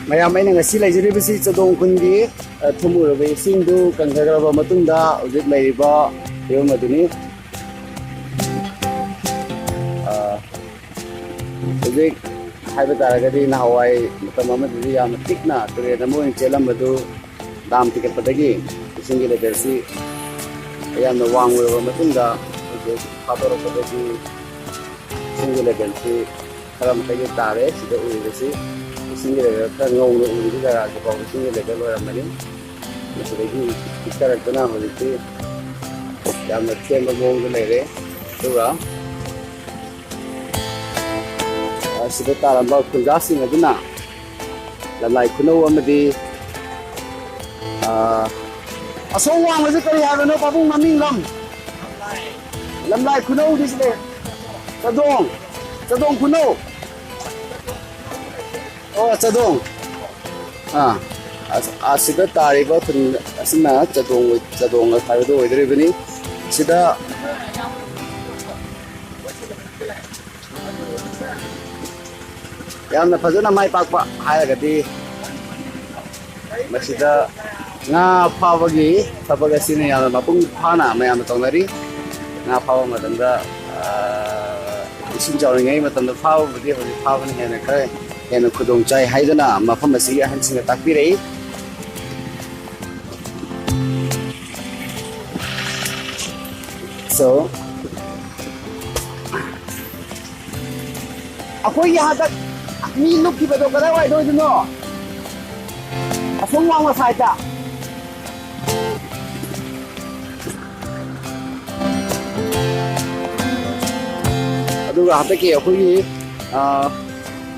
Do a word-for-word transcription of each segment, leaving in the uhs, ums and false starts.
ꯃꯌꯥꯝ, ꯑꯩꯅ ꯉꯁꯤ ꯂꯩꯖꯔꯤꯕꯁꯤ ꯆꯥꯗꯣꯡ ꯈꯨꯟꯒꯤ, ꯑ, ꯊꯨꯝ ꯑꯣꯏꯔꯕ ꯏꯁꯤꯡꯗꯨ ꯀꯪꯊꯈ꯭ꯔꯕ ꯃꯇꯨꯡꯗ ꯍꯧꯖꯤꯛ ꯂꯩꯔꯤꯕ ꯐꯤꯕꯝ ꯑꯗꯨꯅꯤ꯫ ꯑ, ꯍꯧꯖꯤꯛ ꯍꯥꯏꯕ ꯇꯥꯔꯒꯗꯤ ꯅꯍꯥꯟꯋꯥꯏ ꯃꯇꯝ ꯑꯃꯗꯗꯤ ꯌꯥꯝꯅ ꯄꯤꯛꯅ ꯇꯨꯔꯦꯜ ꯑꯃ ꯑꯣꯏꯅ ꯆꯦꯜꯂꯝꯕꯗꯨ ꯗꯥꯝ ꯊꯤꯒꯠꯄꯗꯒꯤ ꯏꯁꯤꯡꯒꯤ ꯂꯦꯚꯦꯜꯁꯤ ꯌꯥꯝꯅ ꯋꯥꯡꯂꯕ ꯃꯇꯨꯡꯗ ꯍꯧꯖꯤꯛ ꯊꯥꯗꯣꯔꯛꯄꯗꯒꯤ ꯏꯁꯤꯡꯒꯤ ꯂꯦꯚꯦꯜꯁꯤ ꯈꯔ ꯃꯈꯩꯗꯤ ꯇꯥꯔꯦ꯫ ꯁꯤꯗ ꯎꯔꯤꯕꯁꯤ ꯏꯁꯤꯡꯒꯤ ꯂꯦꯚꯦꯜ ꯈꯔ ꯉꯧꯅ ꯎꯔꯤꯕ ꯖꯒꯥꯁꯤ ꯐꯥꯎ ꯏꯁꯤꯡꯒꯤ ꯂꯦꯚꯦꯜ ꯑꯣꯏꯔꯝꯃꯅꯤ꯫ ꯃꯁꯤꯗꯒꯤ ꯄꯤꯛꯊꯔꯛꯇꯨꯅ ꯍꯧꯖꯤꯛꯇꯤ ꯌꯥꯝꯅ ꯊꯦꯟꯕ ꯃꯑꯣꯡꯗ ꯂꯩꯔꯦ꯫ ꯑꯗꯨꯒ ꯑꯁꯤꯗ ꯇꯥꯔꯝꯕ ꯈꯨꯟꯖꯥꯁꯤꯡ ꯑꯗꯨꯅ ꯂꯝꯂꯥꯏ ꯈꯨꯅꯧ ꯑꯃꯗꯤ, ꯑ, ꯑꯁꯣꯝ ꯋꯥꯡꯃꯁꯦ ꯀꯔꯤ ꯍꯥꯏꯕꯅꯣ ꯄꯥꯕꯨꯡ ꯃꯃꯤꯡ ꯂꯝ? ꯂꯝꯂꯥꯏ ꯈꯨꯅꯧꯗꯤ ꯁꯤꯗ ꯆꯥꯗꯣꯡ, ꯆꯥꯗꯣꯡ ꯈꯨꯅꯧ꯫ ꯑꯣ, ꯆꯥꯗꯣꯡ꯫ ꯑꯥ, ꯑꯁ-, ꯑꯁꯤꯗ ꯇꯥꯔꯤꯕ ꯈꯨꯟ ꯑꯁꯤꯅ ꯆꯥꯗꯣꯡ ꯑꯣꯏ-, ꯆꯥꯗꯣꯡ ꯍꯥꯏꯕꯗꯨ ꯑꯣꯏꯗꯣꯔꯤꯕꯅꯤ꯫ ꯁꯤꯗ ꯌꯥꯝꯅ ꯐꯖꯅ ꯃꯥꯏ ꯄꯥꯛꯄ ꯍꯥꯏꯔꯒꯗꯤ ꯃꯁꯤꯗ ꯉꯥ ꯐꯥꯕꯒꯤ ꯊꯕꯛ ꯑꯁꯤꯅ ꯌꯥꯝꯅ ꯃꯄꯨꯡ ꯐꯥꯅ ꯃꯌꯥꯝꯅ ꯇꯧꯅꯔꯤ꯫ ꯉꯥ ꯐꯥꯕ ꯃꯇꯝꯗ, ꯑ, ꯏꯁꯤꯡ ꯆꯥꯎꯔꯤꯉꯩ ꯃꯇꯝꯗ ꯐꯥꯕꯕꯨꯗꯤ ꯍꯧꯖꯤꯛ ꯐꯥꯕꯅ ꯍꯦꯟꯅ ꯈꯔ ꯍꯦꯟꯅ ꯈꯨꯗꯣꯡ ꯆꯥꯏ ꯍꯥꯏꯗꯨꯅ ꯃꯐꯝ ꯑꯁꯤꯒꯤ ꯑꯍꯟꯁꯤꯡꯅ ꯇꯥꯛꯄꯤꯔꯛꯏ꯫ So, ꯑꯩꯈꯣꯏꯒꯤ ꯍꯟꯗꯛ ꯃꯤ ꯂꯨꯞꯈꯤꯕꯗꯣ ꯀꯗꯥꯏꯋꯥꯏꯗ ꯑꯣꯏꯗꯣꯏꯅꯣ? ꯑꯁꯣꯝ ꯋꯥꯡꯃ ꯁꯥꯏꯠꯇ꯫ ꯑꯗꯨꯒ ꯍꯟꯗꯛꯀꯤ ꯑꯩꯈꯣꯏꯒꯤ, ꯑ,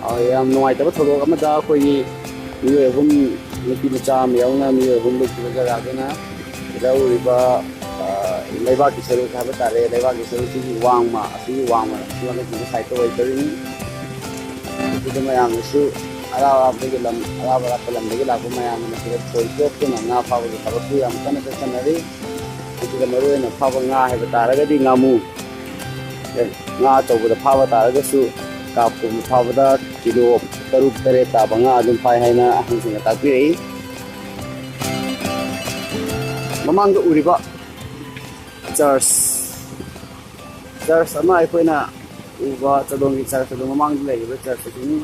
ꯑ, ꯌꯥꯝ ꯅꯨꯡꯉꯥꯏꯇꯕ ꯊꯧꯗꯣꯛ ꯑꯃꯗ ꯑꯩꯈꯣꯏꯒꯤ ꯃꯤꯑꯣꯏ ꯑꯍꯨꯝ, ꯅꯨꯄꯤ ꯃꯆꯥ ꯑꯃ ꯌꯥꯎꯅ ꯃꯤꯑꯣꯏ ꯑꯍꯨꯝ ꯂꯨꯞꯈꯤꯕ ꯖꯒꯥꯗꯨꯅ ꯁꯤꯗ ꯎꯔꯤꯕ, ꯑ, ꯂꯩꯕꯥꯛꯀꯤ ꯁꯔꯨꯛ ꯍꯥꯏꯕ ꯇꯥꯔꯦ, ꯂꯩꯕꯥꯛꯀꯤ ꯁꯔꯨꯛꯁꯤꯒꯤ ꯋꯥꯡꯃ, ꯑꯁꯤꯒꯤ ꯋꯥꯡꯃ ꯁꯤꯒꯤ ꯁꯥꯏꯠꯇ ꯑꯣꯏꯗꯣꯔꯤꯅꯤ꯫ ꯑꯗꯨꯗ ꯃꯌꯥꯝꯅꯁꯨ ꯑꯔꯥꯞ ꯑꯔꯥꯞꯄꯒꯤ ꯂꯝ, ꯑꯔꯥꯞ ꯑꯔꯥꯞꯄ ꯂꯝꯗꯒꯤ ꯂꯥꯛꯄ ꯃꯌꯥꯝꯅ ꯃꯁꯤꯗ ꯈꯣꯏ ꯆꯣꯞꯇꯨꯅ ꯉꯥ ꯐꯥꯕꯒꯤ ꯊꯕꯛꯁꯨ ꯌꯥꯝ ꯀꯟꯅ ꯆꯠꯊꯅꯔꯤ꯫ ꯃꯁꯤꯗ ꯃꯔꯨꯑꯣꯏꯅ ꯐꯥꯕ ꯉꯥ ꯍꯥꯏꯕ ꯇꯥꯔꯒꯗꯤ ꯉꯥꯃꯨ꯫ ꯑꯦ, ꯉꯥ ꯑꯆꯧꯕꯗ ꯐꯥꯕ ꯇꯥꯔꯒꯁꯨ ꯀꯥꯞ ꯀꯨꯝ ꯐꯥꯕꯗ ꯀꯤꯂꯣ ꯇꯔꯨꯛ ꯇꯔꯦꯠ ꯇꯥꯕ ꯉꯥ ꯑꯗꯨꯝ ꯐꯥꯏ ꯍꯥꯏꯅ ꯑꯍꯟꯁꯤꯡꯅ ꯇꯥꯛꯄꯤꯔꯛꯏ꯫ ꯃꯃꯥꯡꯗ ꯎꯔꯤꯕ ꯆꯔꯆ, ꯆꯔꯆ ꯑꯃ ꯑꯩꯈꯣꯏꯅ ꯎꯕ ꯆꯥꯗꯣꯡꯒꯤ ꯆꯔꯆ ꯑꯗꯨ ꯃꯃꯥꯡꯗ ꯂꯩꯔꯤꯕ ꯆꯔꯆ ꯑꯗꯨꯅꯤ꯫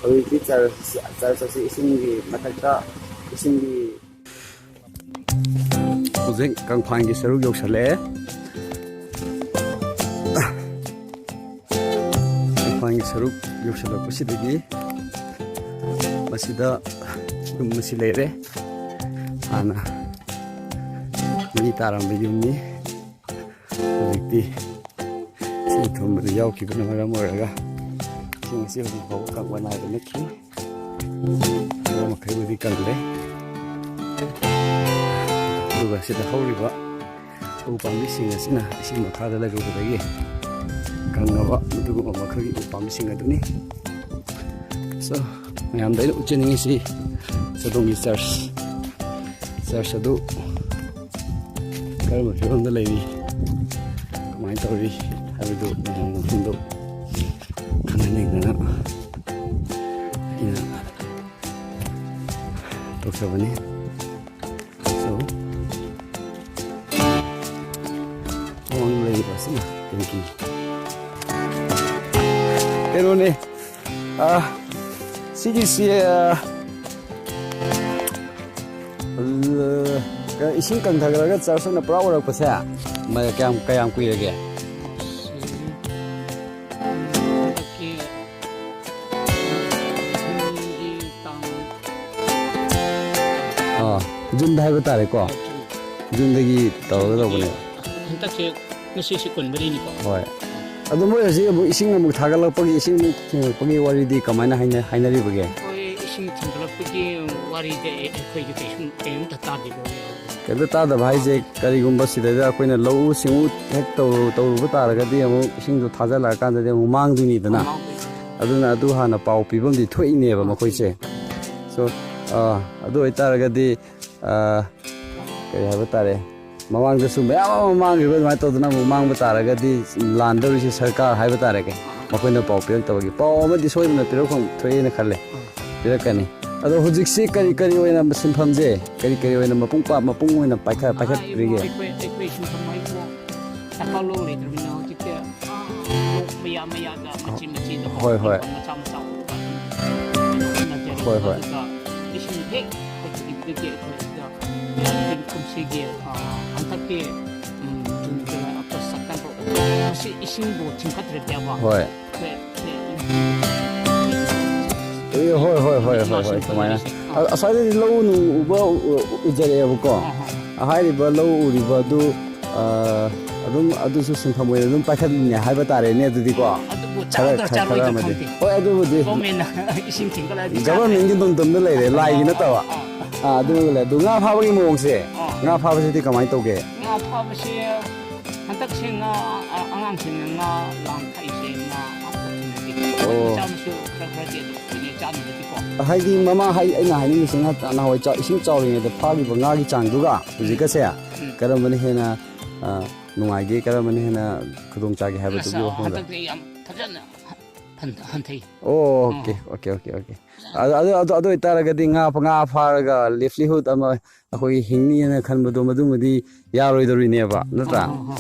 ꯍꯧꯖꯤꯛꯇꯤ ꯆꯔꯆ, ꯆꯔꯆ ꯑꯁꯤ ꯏꯁꯤꯡꯒꯤ ꯃꯊꯛꯇ, ꯏꯁꯤꯡꯒꯤ ꯍꯧꯖꯤꯛ ꯀꯪꯐꯥꯟꯒꯤ ꯁꯔꯨꯛ ꯌꯧꯁꯜꯂꯛꯑꯦ꯫ ꯀꯪꯐꯥꯟꯒꯤ ꯁꯔꯨꯛ ꯌꯧꯁꯜꯂꯛꯄꯁꯤꯗꯒꯤ ꯃꯁꯤꯗ ꯌꯨꯝ ꯑꯁꯤ ꯂꯩꯔꯦ꯫ ꯍꯥꯟꯅ ꯃꯤ ꯇꯥꯔꯝꯕ ꯌꯨꯝꯅꯤ꯫ ꯍꯧꯖꯤꯛꯇꯤ ꯏꯁꯤꯡ ꯊꯨꯝꯕꯗ ꯌꯥꯎꯈꯤꯕꯅ ꯃꯔꯝ ꯑꯣꯏꯔꯒ ꯏꯁꯤꯡ ꯑꯁꯤ ꯍꯧꯖꯤꯛ ꯐꯥꯎꯕ ꯀꯪꯕ ꯅꯥꯏꯕ ꯅꯠꯇ꯭ꯔꯤ꯫ ꯈꯔ ꯃꯈꯩꯕꯨꯗꯤ ꯀꯪꯂꯦ꯫ ꯑꯗꯨꯒ ꯁꯤꯗ ꯍꯧꯔꯤꯕ ꯎ ꯄꯥꯝꯕꯤꯁꯤꯡ ꯑꯁꯤꯅ ꯏꯁꯤꯡ ꯃꯈꯥꯗ ꯂꯩꯔꯨꯕꯗꯒꯤ ꯀꯪꯉꯕ ꯑꯗꯨꯒꯨꯝꯕ ꯃꯈꯜꯒꯤ ꯎ ꯄꯥꯝꯕꯤꯁꯤꯡ ꯑꯗꯨꯅꯤ꯫ So, ꯃꯌꯥꯝꯗ ꯑꯩꯅ ꯎꯠꯆꯅꯤꯡꯉꯤꯁꯤ ꯆꯥꯗꯣꯡꯒꯤ ꯆꯔꯆ, ꯆꯔꯆ ꯑꯗꯨ ꯀꯔꯝꯕ ꯐꯤꯕꯝꯗ ꯂꯩꯔꯤ, ꯀꯃꯥꯏꯅ ꯇꯧꯔꯤ ꯍꯥꯏꯕꯗꯨ ꯃꯌꯥꯝꯒꯤ ꯃꯐꯝꯗꯨ ꯈꯪꯍꯟꯅꯤꯡꯗꯅ ꯑꯩꯅ ꯇꯧꯖꯕꯅꯤ꯫ So, ꯃꯃꯥꯡꯗ ꯂꯩꯔꯤꯕ ꯑꯁꯤꯅ ꯇꯦꯡꯀꯤ꯫ ꯀꯩꯅꯣꯅꯦ, ꯑ, ꯁꯤꯒꯤꯁꯤ, ꯑ, ꯑ, ꯏꯁꯤꯡ ꯀꯪꯊꯈ꯭ꯔꯒ ꯆꯔꯆ ꯑꯣꯏꯅ ꯄꯨꯔꯥ ꯑꯣꯏꯔꯛꯄꯁꯦ ꯃ-, ꯀꯌꯥꯝ, ꯀꯌꯥꯝ ꯀꯨꯏꯔꯒꯦ? ꯁꯤ ꯍꯟꯗꯛꯀꯤ ꯖꯨꯟꯒꯤ ꯇꯥꯡ ꯑꯥ, ꯖꯨꯟꯗ ꯍꯥꯏꯕ ꯇꯥꯔꯦꯀꯣ꯫ ꯖꯨꯟ꯫ ꯖꯨꯟꯗꯒꯤ ꯇꯧꯔꯒ ꯇꯧꯕꯅꯦ꯫ ꯍꯟꯗꯛꯁꯦ ꯉꯁꯤꯁꯦ ꯀꯨꯟꯃꯔꯤꯅꯤꯀꯣ꯫ ꯍꯣꯏ꯫ ꯑꯗꯣ ꯃꯣꯏ ꯍꯧꯖꯤꯛ ꯑꯃꯨꯛ ꯏꯁꯤꯡ ꯑꯃꯨꯛ ꯊꯥꯒꯠꯂꯛꯄꯒꯤ, ꯏꯁꯤꯡ ꯑꯃꯨꯛ ꯊꯤꯡꯒꯠꯂꯛꯄꯒꯤ ꯋꯥꯔꯤꯗꯤ ꯀꯃꯥꯏꯅ ꯍꯥꯏꯅ-, ꯍꯥꯏꯅꯔꯤꯕꯒꯦ? ꯑꯩꯈꯣꯏ ꯏꯁꯤꯡ ꯊꯤꯡꯒꯠꯂꯛꯄꯒꯤ ꯋꯥꯔꯤꯗꯤ ꯑꯩ-, ꯑꯩꯈꯣꯏꯗꯤ ꯀꯩꯁꯨꯝ, ꯀꯩꯝꯇ ꯇꯥꯗꯦꯀꯣ꯫ ꯀꯩꯝꯇ ꯇꯥꯗꯕ ꯍꯥꯏꯁꯦ, ꯀꯔꯤꯒꯨꯝꯕ ꯁꯤꯗꯩꯗ ꯑꯩꯈꯣꯏꯅ ꯂꯧꯎ ꯁꯤꯡꯎ ꯍꯦꯛ ꯇꯧꯔꯨ-, ꯇꯧꯔꯨꯕ ꯇꯥꯔꯒꯗꯤ ꯑꯃꯨꯛ ꯏꯁꯤꯡꯗꯣ ꯊꯥꯖꯤꯜꯂꯛꯑꯀꯥꯟꯗꯗꯤ ꯑꯃꯨꯛ ꯃꯥꯡꯗꯣꯏꯅꯤꯗꯅ꯫ ꯃꯥꯡꯗꯣꯏꯅꯤ꯫ ꯑꯗꯨꯅ ꯑꯗꯨ ꯍꯥꯟꯅ ꯄꯥꯎ ꯄꯤꯐꯝꯗꯤ ꯊꯣꯛꯏꯅꯦꯕ ꯃꯈꯣꯏꯁꯦ꯫ So, ꯑꯥ, ꯑꯗꯨ ꯑꯣꯏꯇꯥꯔꯒꯗꯤ, ꯑꯥ, ꯀꯔꯤ ꯍꯥꯏꯕ ꯇꯥꯔꯦ, ꯃꯃꯥꯡꯗꯁꯨ ꯃꯌꯥꯝ ꯑꯃ ꯃꯥꯡꯈ꯭ꯔꯤꯕ, ꯑꯗꯨꯃꯥꯏꯅ ꯇꯧꯗꯅ ꯑꯃꯨꯛ ꯃꯥꯡꯕ ꯇꯥꯔꯒꯗꯤ ꯂꯥꯟꯗꯧꯔꯤꯁꯦ ꯁꯔꯀꯥꯔ ꯍꯥꯏꯕ ꯇꯥꯔꯦꯀꯣ, ꯃꯈꯣꯏꯅ ꯄꯥꯎ ꯄꯤꯔꯛꯇꯕꯒꯤ꯫ ꯄꯥꯎ ꯑꯃꯗꯤ ꯁꯣꯏꯗꯅ ꯄꯤꯔꯛꯐꯝ ꯊꯣꯛꯑꯦꯅ ꯈꯜꯂꯦ, ꯄꯤꯔꯛꯀꯅꯤ꯫ ꯑꯗꯣ ꯍꯧꯖꯤꯛꯁꯤ ꯀꯔꯤ ꯀꯔꯤ ꯑꯣꯏꯅ ꯁꯤꯟꯐꯝꯁꯦ, ꯀꯔꯤ ꯀꯔꯤ ꯑꯣꯏꯅ ꯃꯄꯨꯡ ꯄꯥ-, ꯃꯄꯨꯡ ꯑꯣꯏꯅ ꯄꯥꯏꯈꯠ-, ꯄꯥꯏꯈꯠꯄꯤꯔꯤꯒꯦ? ꯑꯩꯈꯣꯏ, ꯑꯩꯈꯣꯏ ꯁꯤꯟꯐꯝ ꯍꯥꯏꯕꯨ ꯇꯝꯄꯥꯛ ꯂꯧ ꯂꯩꯇ꯭ꯔꯕꯅꯤꯅ ꯍꯧꯖꯤꯛꯇꯤ, ꯑꯥ, ꯂꯣꯛ ꯃꯌꯥ ꯃꯌꯥꯗ ꯃꯆꯤ ꯃꯆꯤꯗ ꯍꯣꯏ, ꯍꯣꯏ꯫ ꯃꯆꯥ ꯃꯆꯥ ꯑꯣꯏꯕ ꯑꯗꯨꯝ ꯍꯣꯠꯅꯖꯔꯤ꯫ ꯍꯣꯏ, ꯍꯣꯏ꯫ ꯑꯗꯨꯒ ꯏꯁꯤꯡ ꯍꯦꯛ ꯍꯧꯖꯤꯛꯀꯤ ꯑꯩꯈꯣꯏ ꯁꯤꯗ ꯀꯨꯝꯁꯤꯒꯤ, ꯑ, ꯍꯟꯗꯛꯀꯤ, ꯎꯝ, ꯖꯨꯟ, ꯖꯨꯂꯥꯏ, ꯑꯥꯒꯁ, ꯁꯦꯞꯇꯦꯝꯕꯔ, ꯑꯣꯛꯇꯣꯕꯔ, ꯃꯁꯤ ꯏꯁꯤꯡꯕꯨ ꯊꯤꯡꯒꯠꯇ꯭ꯔꯗꯤ ꯍꯥꯏꯕ꯫ ꯍꯣꯏ꯫ ꯑꯩꯈꯣꯏ, ꯑꯩꯈꯣꯏ, ꯑꯦ, ꯍꯣꯏ, ꯍꯣꯏ, ꯍꯣꯏ, ꯍꯣꯏ, ꯍꯣꯏ, ꯃꯆꯤꯟ ꯁꯨꯃꯥꯏꯅ꯫ ꯃꯆꯤꯟꯁꯦ꯫ ꯑ, ꯑꯁ꯭ꯋꯥꯏꯗꯗꯤ ꯂꯧ ꯅꯨꯡ ꯎꯕ ꯎ-, ꯎ-, ꯎꯖꯔꯛꯑꯦꯕꯀꯣ꯫ ꯑ, ꯑ꯫ ꯍꯥꯏꯔꯤꯕ ꯂꯧ ꯎꯔꯤꯕ ꯑꯗꯨ, ꯑ, ꯑꯗꯨꯝ ꯑꯗꯨꯁꯨ ꯁꯤꯟꯐꯝ ꯑꯣꯏꯅ ꯑꯗꯨꯝ ꯄꯥꯏꯈꯠꯂꯤꯅꯦ ꯍꯥꯏꯕ ꯇꯥꯔꯦꯅꯦ ꯑꯗꯨꯗꯤꯀꯣ꯫ ꯑ, ꯑꯗꯨꯕꯨ ꯈꯔ, ꯆꯥꯗ꯭ꯔꯥ ꯈꯔ, ꯆꯥꯔꯣꯏꯗ꯭ꯔꯥ ꯈꯔ ꯑꯃꯗꯤ꯫ ꯈꯪꯗꯦ꯫ ꯍꯣꯏ, ꯑꯗꯨꯕꯨꯗꯤ꯫ ꯒꯣꯔꯃꯦꯟꯅ ꯏꯁꯤꯡ ꯊꯤꯡꯒꯠꯂꯛꯑꯗꯤ ꯆꯥꯗ꯭ꯔꯦ꯫ ꯒꯣꯔꯃꯦꯟꯒꯤ ꯅꯣꯡꯗꯝꯗ ꯂꯩꯔꯦ, ꯂꯥꯏꯒꯤ ꯑ, ꯅꯠꯇꯕ꯫ ꯑ, ꯑ꯫ ꯑꯥ, ꯑꯗꯨꯒ ꯂꯩ꯫ ꯑꯗꯨ ꯉꯥ ꯐꯥꯕꯒꯤ ꯃꯑꯣꯡꯁꯦ, ꯑꯥ꯫ ꯉꯥ ꯐꯥꯕꯁꯤꯗꯤ ꯀꯃꯥꯏꯅ ꯇꯧꯒꯦ? ꯉꯥ ꯐꯥꯕꯁꯦ ꯍꯟꯗꯛꯁꯦ ꯉꯥ, ꯑ-, ꯑꯉꯥꯡꯁꯤꯡꯅ ꯉꯥ ꯂꯥꯡ ꯊꯥꯛꯏꯁꯦ ꯉꯥ ꯑꯃꯈꯛꯇ ꯅꯠꯇꯦ꯫ ꯑꯣ꯫ ꯃꯆꯥ ꯃꯁꯨ ꯈꯔ ꯈꯔꯗꯤ ꯑꯗꯨꯝ ꯄꯤꯅꯩ ꯆꯥꯅꯕꯒꯤꯀꯣ꯫ ꯍꯥꯏꯗꯤ ꯃꯃꯥ ꯍꯥꯏ-, ꯑꯩꯅ ꯍꯥꯏꯅꯤꯡꯉꯤꯁꯤꯅ ꯅꯍꯥꯟꯋꯥꯏ ꯆꯥꯎ-, ꯏꯁꯤꯡ ꯆꯥꯎꯔꯤꯉꯩꯗ ꯐꯥꯈꯤꯕ ꯉꯥꯒꯤ ꯆꯥꯡꯗꯨꯒ ꯍꯧꯖꯤꯛꯀꯁꯦ ꯎꯝ꯫ ꯀꯔꯝꯕꯅ ꯍꯦꯟꯅ, ꯑ, ꯅꯨꯡꯉꯥꯏꯒꯦ, ꯀꯔꯝꯕꯅ ꯍꯦꯟꯅ ꯈꯨꯗꯣꯡ ꯆꯥꯒꯦ ꯍꯥꯏꯕꯗꯨꯒꯤ ꯑꯁ, ꯋꯥꯐꯝꯗ꯫ ꯍꯟꯗꯛꯇꯤ ꯌꯥꯝ ꯐꯖꯅ ꯍꯟ-, ꯍꯟꯊꯩ꯫ ꯑꯣꯀꯦ, ꯑꯣ꯫ Okay, okay, okay. ꯑꯗꯨ, ꯑꯗꯨ, ꯑꯗꯨ, ꯑꯗꯨ ꯑꯣꯏꯇꯥꯔꯒꯗꯤ ꯉꯥ, ꯉꯥ ꯐꯥꯔꯒ livelihood ꯑꯃ ꯑꯩꯈꯣꯏꯒꯤ ꯍꯤꯡꯅꯤꯅ ꯈꯟꯕꯗꯣ ꯃꯗꯨꯃꯗꯤ ꯌꯥꯔꯣꯏꯗꯧꯔꯤꯅꯦꯕ, ꯅꯠꯇ꯭ꯔꯥ? ꯑꯣ, ꯍꯣ, ꯍꯣ,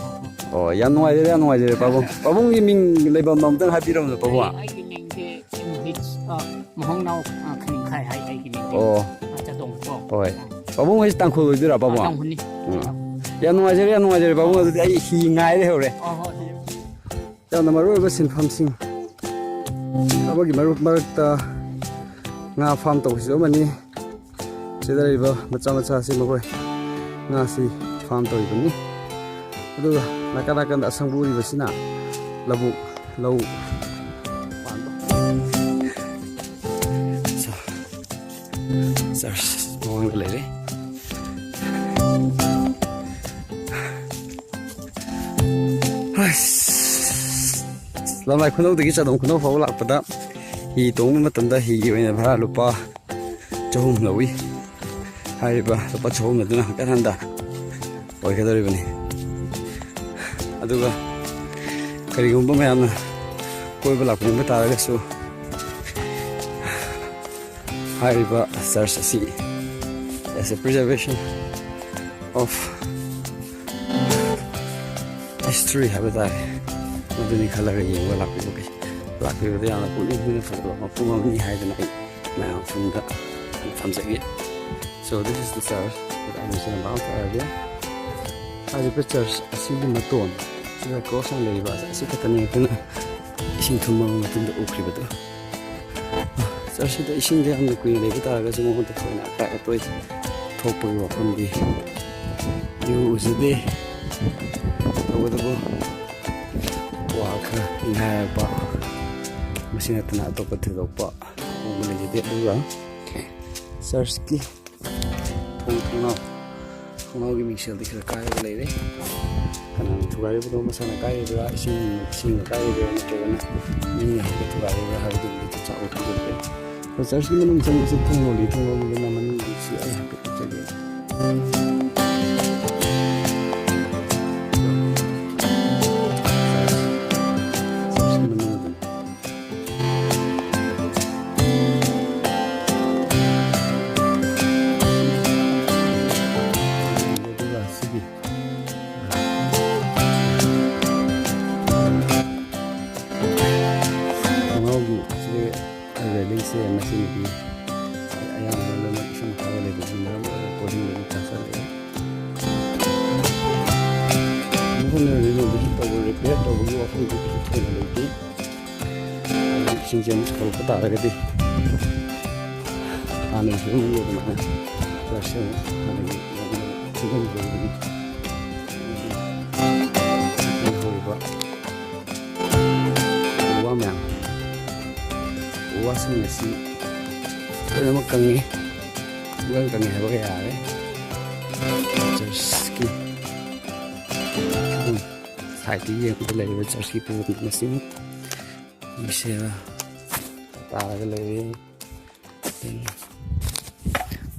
ꯍꯣ꯫ ꯑꯣ, ꯌꯥꯝ ꯅꯨꯡꯉꯥꯏꯖꯔꯦ, ꯌꯥꯝ ꯅꯨꯡꯉꯥꯏꯖꯔꯦ, ꯄꯥꯕꯨꯡ꯫ ꯄꯥꯕꯨꯡꯒꯤ ꯃꯤꯡ ꯂꯩꯐꯝ ꯑꯝꯇꯪ ꯍꯥꯏꯕꯤꯔꯝꯃꯨꯅꯦ, ꯄꯥꯕꯨꯡ꯫ ꯑꯩ, ꯑꯩꯒꯤ ꯃꯤꯡꯁꯦ ꯑꯦꯝ ꯍꯩꯆ, ꯑ, ꯃꯍꯣꯡꯅꯥꯎ, ꯑ, ꯈꯅꯤꯡꯈꯥꯏ ꯍꯥꯏ ꯑꯩꯒꯤ ꯃꯤꯡꯁꯦ꯫ ꯑꯣ꯫ ꯑ, ꯆꯥꯗꯣꯡ ꯀꯣ꯫ ꯍꯣꯏ꯫ ꯄꯥꯕꯨꯡ ꯍꯣꯏꯁꯦ ꯇꯥꯡꯈꯨꯜ ꯑꯣꯏꯗꯣꯏꯔꯥ, ꯄꯥꯕꯨꯡ? ꯑ, ꯇꯥꯡꯈꯨꯜꯅꯤ꯫ ꯎꯝ꯫ ꯌꯥꯝ ꯅꯨꯡꯉꯥꯏꯖꯔꯦ, ꯌꯥꯝ ꯅꯨꯡꯉꯥꯏꯖꯔꯦ, ꯄꯥꯕꯨꯡ꯫ ꯑꯗꯨꯗꯤ ꯑꯩ ꯍꯤ ꯉꯥꯏ ꯂꯩꯍꯧꯔꯦ꯫ ꯑ, ꯍꯣꯏ, ꯍꯣꯏ꯫ ꯌꯥꯝꯅ ꯃꯔꯨꯑꯣꯏꯕ ꯁꯤꯟꯐꯝꯁꯤꯡ ꯑꯃꯒꯤ ꯃꯔꯨ-, ꯃꯔꯛꯇ ꯉꯥ ꯐꯥꯝ ꯇꯧꯕꯁꯤꯁꯨ ꯑꯃꯅꯤ꯫ ꯁꯤꯗ ꯂꯩꯔꯤꯕ ꯃꯆꯥ ꯃꯆꯥꯁꯤ ꯃꯈꯣꯏ ꯉꯥꯁꯤ ꯐꯥꯝ ꯇꯧꯔꯤꯕꯅꯤ꯫ ꯑꯗꯨꯒ ꯅꯥꯀꯟ ꯅꯥꯀꯟꯗ ꯑꯁꯪꯕ ꯎꯔꯤꯕꯁꯤꯅ ꯂꯧꯕꯨꯛ, ꯂꯧ ꯄꯥꯟꯕ꯫ ꯆꯔꯆ ꯃꯃꯥꯡꯗ ꯂꯩꯔꯦ꯫ ꯑꯁ, ꯂꯝꯂꯥꯏ ꯈꯨꯅꯧꯗꯒꯤ ꯆꯥꯗꯣꯡ ꯈꯨꯅꯧ ꯐꯥꯎꯕ ꯂꯥꯛꯄꯗ ꯍꯤ ꯇꯣꯡꯕ ꯃꯇꯝꯗ ꯍꯤꯒꯤ ꯑꯣꯏꯅ ꯚꯔꯥ ꯂꯨꯄꯥ ꯆꯍꯨꯝ ꯂꯧꯏ꯫ ꯍꯥꯏꯔꯤꯕ ꯂꯨꯄꯥ ꯆꯍꯨꯝ ꯑꯗꯨꯅ ꯍꯟꯀꯠ ꯍꯟꯗ ꯑꯣꯏꯒꯗꯧꯔꯤꯕꯅꯤ꯫ ꯑꯗꯨꯒ ꯀꯔꯤꯒꯨꯝꯕ ꯃꯌꯥꯝꯅ ꯀꯣꯏꯕ ꯂꯥꯛꯄꯤꯕ ꯇꯥꯔꯒꯁꯨ, ꯍꯥꯏꯔꯤꯕ ꯆꯔꯆ ꯑꯁꯤ as a preservation of history ꯍꯥꯏꯕ ꯇꯥꯔꯦ, ꯃꯗꯨꯅꯤ ꯈꯜꯂꯒ ꯌꯦꯡꯕ ꯂꯥꯛꯄꯤꯕꯒꯤ, ꯂꯥꯛꯄꯤꯕꯗ ꯌꯥꯝꯅ ꯄꯨꯛꯅꯤꯡ ꯍꯨꯅ ꯐꯖꯕ ꯃꯐꯝ ꯑꯃꯅꯤ ꯍꯥꯏꯗꯅ ꯑꯩ ꯃꯌꯥꯝ ꯃꯐꯝꯗ ꯊꯝꯖꯒꯦ꯫ So this is the church that I mentioned about earlier. ꯍꯥꯏꯔꯤꯕ ꯆꯔꯆ ꯑꯁꯤꯒꯤ ꯃꯇꯣꯟ ꯁꯤꯗ ꯀ꯭ꯔꯣꯁ ꯑꯃ ꯂꯩꯔꯤꯕ ꯑꯁꯤ ꯈꯛꯇꯅꯤ ꯑꯩꯈꯣꯏꯅ ꯏꯁꯤꯡ ꯊꯨꯝꯃꯕ ꯃꯇꯨꯡꯗ ꯎꯈ꯭ꯔꯤꯕꯗꯨ꯫ ꯆꯔꯆꯁꯤꯗ ꯏꯁꯤꯡꯗ ꯌꯥꯝꯅ ꯀꯨꯏꯅ ꯂꯩꯕ ꯇꯥꯔꯒꯁꯨ ꯃꯉꯣꯟꯗ ꯊꯣꯏꯅ ꯑꯀꯥꯏ ꯑꯇꯣꯏ ꯊꯣꯛꯄꯒꯤ ꯋꯥꯐꯝꯗꯤ ꯏꯎ ꯎꯖꯗꯦ꯫ ꯇꯧꯕꯇꯕꯨ ꯋꯥ ꯈꯔ ꯏꯪꯍꯥꯏꯔꯛꯄ, ꯃꯁꯤ ꯅꯠꯇꯅ ꯑꯇꯣꯞꯄ ꯊꯣꯏꯗꯣꯛꯄ ꯑꯍꯣꯡꯕ ꯂꯩꯖꯗꯦ꯫ ꯑꯗꯨꯒ ꯆꯔꯆꯀꯤ ꯊꯣꯡ ꯊꯣꯡꯅꯥꯎ, ꯊꯣꯡꯅꯥꯎꯒꯤ ꯃꯤꯡꯁꯦꯜꯗꯤ ꯈꯔ ꯀꯥꯏꯔꯒ ꯂꯩꯔꯦ꯫ ꯀꯅꯥꯅ ꯊꯨꯒꯥꯏꯔꯤꯕꯅꯣ, ꯃꯁꯥꯅ ꯀꯥꯏꯔꯤꯕ꯭ꯔꯥ, ꯏꯁꯤꯡ, ꯏꯁꯤꯡꯅ ꯀꯥꯏꯔꯤꯕ꯭ꯔꯥ, ꯅꯠꯇ꯭ꯔꯒꯅ ꯃꯤꯅ ꯍꯦꯛꯇ ꯊꯨꯒꯥꯏꯔꯤꯕ꯭ꯔꯥ ꯍꯥꯏꯕꯗꯨꯕꯨꯗꯤ ꯆꯞ ꯆꯥꯕ ꯈꯪꯖꯗ꯭ꯔꯦ꯫ ꯑꯗꯣ ꯆꯔꯆꯀꯤ ꯃꯅꯨꯡ ꯆꯪꯕꯁꯦ ꯊꯣꯡ ꯂꯣꯜꯂꯤ, ꯊꯣꯡ ꯂꯣꯟꯕꯗꯨꯅ ꯃꯅꯨꯡꯒꯤꯁꯤ ꯑꯩ ꯍꯥꯏꯐꯦꯠ ꯎꯠꯆꯒꯦ꯫ ꯆꯔꯆꯀꯤ ꯃꯅꯨꯡ ꯑꯗꯨꯅꯤ꯫ ꯑꯗꯨꯒ ꯁꯤꯒꯤ ꯊꯣꯡꯅꯥꯎꯒꯤ ꯁꯤꯒꯤ ꯔꯦꯂꯤꯡꯁꯦ ꯃꯁꯤꯃꯗꯤ ꯑꯌꯥꯝꯕꯅ ꯂꯣꯏꯅꯃꯛ ꯏꯁꯤꯡ ꯃꯈꯥꯗ ꯂꯩꯕꯒꯤ ꯃꯔꯝ ꯑꯣꯏꯔꯒ ꯀꯣꯂꯤꯡ ꯂꯣꯏꯅ ꯆꯥꯁꯤꯜꯂꯛꯑꯦ꯫ ꯑꯃꯨꯛ ꯍꯟꯅ ꯔꯤꯅꯣꯚꯦꯁꯟ ꯇꯧꯕ, ꯔꯤꯄꯤꯌꯔ ꯇꯧꯕꯒꯤ ꯋꯥꯐꯝꯗꯤ ꯀꯩꯁꯨ ꯊꯣꯏꯅ ꯂꯩꯇꯦ꯫ ꯏꯁꯤꯡꯁꯦ ꯑꯃꯨꯛ ꯁꯧꯒꯠꯂꯛꯄ ꯇꯥꯔꯒꯗꯤ ꯍꯥꯟꯅꯒꯤ ꯐꯤꯕꯝꯒꯤ ꯑꯗꯨꯃꯥꯏꯅ ꯆꯔꯆꯁꯦ ꯑꯃꯨꯛ ꯍꯥꯟꯅꯒꯤ ꯃꯑꯣꯡꯗ ꯐꯤꯕꯝꯗꯨꯗꯤ ꯍꯧꯔꯤꯕ ꯎ ꯋꯥ ꯃꯌꯥꯝ, ꯎ ꯋꯥꯁꯤꯡ ꯑꯁꯤ ꯂꯣꯏꯅꯃꯛ ꯀꯪꯉꯤ, ꯄꯨꯡꯀꯪ ꯀꯪꯉꯤ ꯍꯥꯏꯕꯒ ꯌꯥꯔꯦ꯫ ꯆꯔꯆꯀꯤ ꯐꯤꯕꯝ, ꯁꯥꯏꯠꯇ ꯌꯦꯡꯕꯗ ꯂꯩꯔꯤꯕ ꯆꯔꯆꯀꯤ ꯐꯤꯕꯝ ꯑꯁꯤ ꯃꯤꯡꯁꯦꯜ ꯇꯥꯔꯒ ꯂꯩꯔꯦ꯫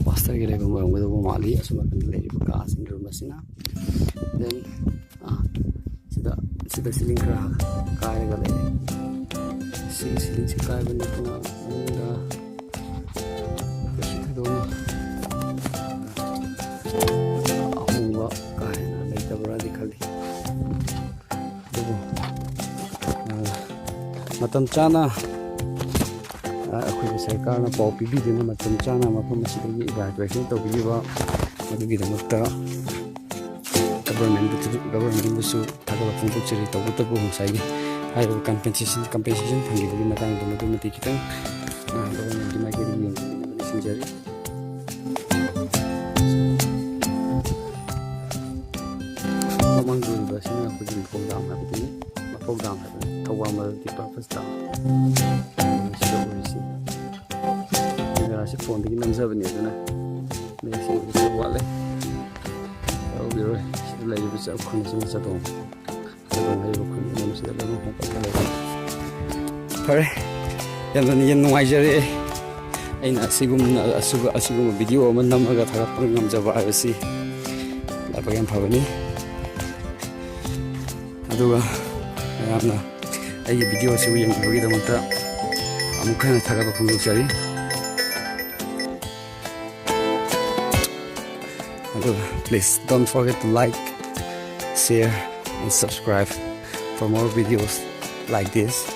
ꯄꯥꯁꯇꯔꯒꯤ ꯂꯩꯐꯝ ꯑꯣꯏꯔꯝꯒꯗꯧꯕ ꯃꯥꯜꯂꯤ꯫ ꯑꯁꯣꯝ ꯅꯥꯀꯟꯗ ꯂꯩꯔꯤꯕ ꯀꯥꯁꯤꯡ, ꯔꯨꯝ ꯑꯁꯤꯅ꯫ Then, ꯑꯥ, ꯁꯤꯗ, ꯁꯤꯗ ceiling ꯈꯔ ꯀꯥꯏꯔꯒ ꯂꯩꯔꯦ꯫ ꯁꯤꯒꯤ ceilingꯁꯤ ꯀꯥꯏꯕ ꯅꯠꯇꯅ ꯃꯅꯨꯡꯗ ꯀꯩꯁꯨ ꯊꯣꯏꯗꯣꯛꯅ ꯑꯍꯣꯡꯕ ꯀꯥ ꯍꯦꯟꯅ ꯂꯩꯇꯕ꯭ꯔꯥꯗꯤ ꯈꯜꯂꯤ꯫ ꯑꯗꯨꯕꯨ, ꯑ, ꯃꯇꯝ ꯆꯥꯅ, ꯑ, ꯑꯩꯈꯣꯏꯒꯤ ꯁꯔꯀꯥꯔꯅ ꯄꯥꯎ ꯄꯤꯕꯤꯗꯨꯅ ꯃꯇꯝ ꯆꯥꯅ ꯃꯐꯝ ꯑꯁꯤꯗꯒꯤ evacuation ꯇꯧꯕꯤꯈꯤꯕ, ꯃꯗꯨꯒꯤꯗꯃꯛꯇ governmentꯕꯨꯁꯨ, governmentꯕꯨꯁꯨ ꯊꯥꯒꯠꯄ ꯐꯣꯡꯗꯣꯛꯆꯔꯤ꯫ ꯇꯧꯕꯇꯕꯨ ꯉꯁꯥꯏꯒꯤ ꯍꯥꯏꯔꯤꯕ compensation, compensation ꯐꯪꯈꯤꯕꯒꯤ ꯃꯇꯥꯡꯗ ꯃꯗꯨꯃꯗꯤ ꯈꯤꯇꯪ, ꯑ, governmentꯀꯤ ꯃꯥꯏꯀꯩꯗꯒꯤ ꯌꯦꯡꯁꯤꯟꯕꯤꯅꯕ ꯅꯤꯡꯁꯤꯡꯖꯔꯤ꯫ ꯃꯃꯥꯡꯗ ꯎꯔꯤꯕ ꯑꯁꯤꯅ ꯑꯩꯈꯣꯏꯒꯤ ꯃꯐꯧ dam ꯍꯥꯏꯕꯗꯨꯅꯤ꯫ ꯃꯐꯧ dam ꯍꯥꯏꯕꯅꯤ꯫ Thoubal multipurpose dam꯫ ꯁꯤꯗ ꯎꯔꯤꯁꯤ꯫ Cameraꯁꯤ phoneꯗꯒꯤ ꯅꯝꯖꯕꯅꯤ, ꯑꯗꯨꯅ ꯃꯌꯦꯛ ꯁꯦꯡꯕ ꯈꯔ ꯋꯥꯠꯂꯦ꯫ ꯇꯧꯕꯤꯔꯣꯏ꯫ ꯁꯤꯗ ꯂꯩꯔꯤꯕ ꯆꯥꯛ ꯈꯨꯟꯁꯤꯅ ꯆꯥꯗꯣꯡ꯫ ꯆꯥꯗꯣꯡ ꯍꯥꯏꯔꯤꯕ ꯈꯨꯟ ꯑꯗꯨꯝ ꯁꯤꯗ ꯂꯣꯏꯅꯃꯛ ꯍꯣꯡꯒꯠꯂꯒ ꯂꯩꯔꯦ꯫ ꯐꯔꯦ꯫ ꯌꯥꯝꯅ, ꯌꯥꯝ ꯅꯨꯡꯉꯥꯏꯖꯔꯦ꯫ ꯑꯩꯅ ꯑꯁꯤꯒꯨꯝꯅ, ꯑꯁꯤꯒꯨꯝꯕ video ꯑꯃ ꯅꯝꯃꯒ ꯊꯥꯒꯠꯄ ꯉꯝꯖꯕ ꯍꯥꯏꯕꯁꯤ ꯂꯥꯏꯕꯛ ꯌꯥꯝ ꯐꯕꯅꯤ꯫ ꯑꯗꯨꯒ ꯃꯌꯥꯝꯅ ꯑꯩꯒꯤ video ꯑꯁꯤꯕꯨ ꯌꯦꯡꯕꯤꯕꯒꯤꯗꯃꯛꯇ ꯑꯃꯨꯛ ꯍꯟꯅ ꯊꯥꯒꯠꯄ ꯐꯣꯡꯗꯣꯛꯆꯔꯤ꯫ ꯑꯗꯨꯒ please don't forget to like, share and subscribe for more videos like this.